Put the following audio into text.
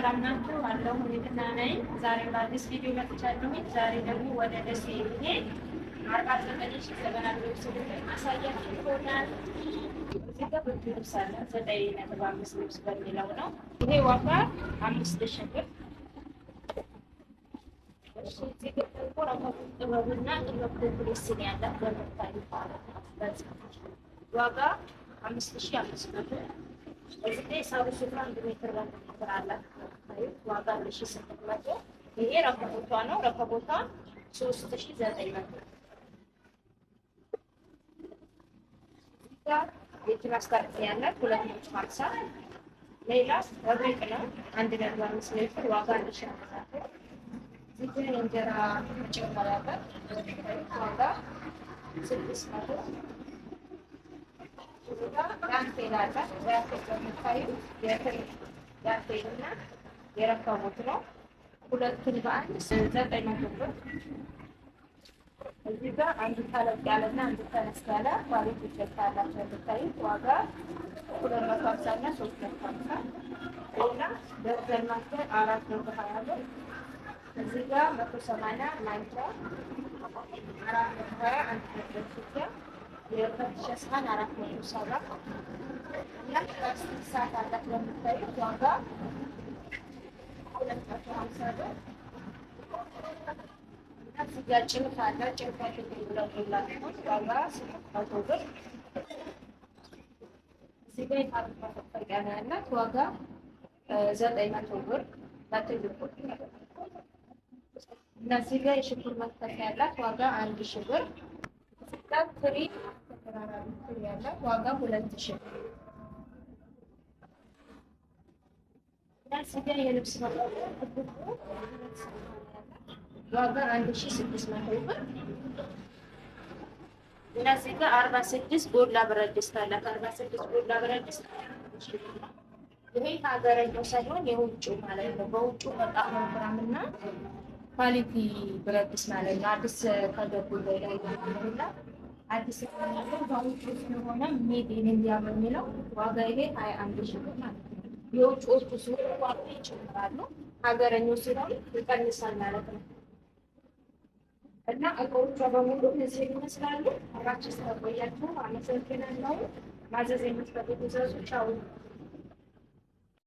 ሰላም ናችሁ? አለሁ እኔ ነኝ። ዛሬ በአዲስ ቪዲዮ መጥቻለሁኝ። ዛሬ ደግሞ ወደ ደሴ የሚሄድ 49 ሺህ ዘመናዊ ልብስ ማሳያችሁ ይሆናል። እዚህ ጋር ብርድ ልብስ አለ፣ 9.5 ልብስ በሚለው ነው። ይሄ ዋጋ 5000 ብር። እሺ፣ እዚህ ጋር ደግሞ ረከቦት ጥበብና ጥበብ ኮምፕሌክስን ያላት በምታዩት ማለት ነው። በዚህ ዋጋ 5500። እዚህ ላይ ሳሩ ሱፍራ 1 ሜትር በ1 ሜትር አላት፣ ዋጋ 1800። ይሄ ረከቦቷ ነው። ረከቦቷ 3900። እዚህ ጋር የእጅ ማስታጠቢያ ያላት 250። ሌላ እብሪቅ ነው፣ 1.5 ሜትር፣ ዋጋ 1500። እዚህ ጋር የእንጀራ መጨመሪያ አላት፣ ዋጋ 600። እዚህ ጋር ዳንቴል አላት። ዳንቴል በምታዩት የትሪ ዳንቴል እና የረከቦት ነው። ሁለቱን በአንድ 900 ብር። እዚህ ጋር አንዱ ተለቅ ያለና አንዱ ተነስ ያለ quality check አላቸው። የምታዩት ዋጋ 250 እና 350። ሌላ ደርዘን ማንኪያ 420 ብር። እዚህ ጋር 180 ማንኪያ፣ 420 አንድ ደርዘን ሹኪያ፣ የፈትሸ ሳህን 470 እና ፕላስቲክ ሰዓት አላት፣ በምታዩት ዋጋ 250 ብር። እና እዚህ ጋር ጭልፋ አለ። ጭልፋ ብለው ዋጋ 800 ብር። እዚህ ጋር የካሮት መፈቅፈቂያ ነው ያላት፣ ዋጋ 900 ብር በትልቁ። እና እዚህ ጋር የሽንኩርት መክተፊያ ያላት ዋጋ 1000 ብር። እዚህ ጋር ትሪ፣ ተደራራቢ ትሪ ያላት ዋጋ 2000 ብር። እና እዚህ ጋር የልብስ መቆሚያ ትልቁ ዋጋ 1600 ብር። እና እዚህ ጋር 46 ጎላ ብረት ድስት አላት። 46 ጎላ ብረት ድስት ይሄ ሀገረኛው ሳይሆን የውጭው ማለት ነው። በውጭው በጣም ወፍራም እና quality ብረት ድስት ማለት ነው። አዲስ ከገቡ ላይ እና አዲስ ያለው በውጭ ስለሆነ made in India በሚለው ዋጋ ይሄ 21 ሺህ ብር ማለት ነው። የውጭዎቹ ሲሆኑ ዋጋ ይጨምራሉ፣ ሀገረኛው ሲሆን ይቀንሳል ማለት ነው። እና እቃዎቿ በሙሉ እነዚህ ይመስላሉ። አብራችሁ ስለቆያችሁ አመሰግናለሁ። ማዘዝ የምትፈልጉ ዘዙ። ቻው።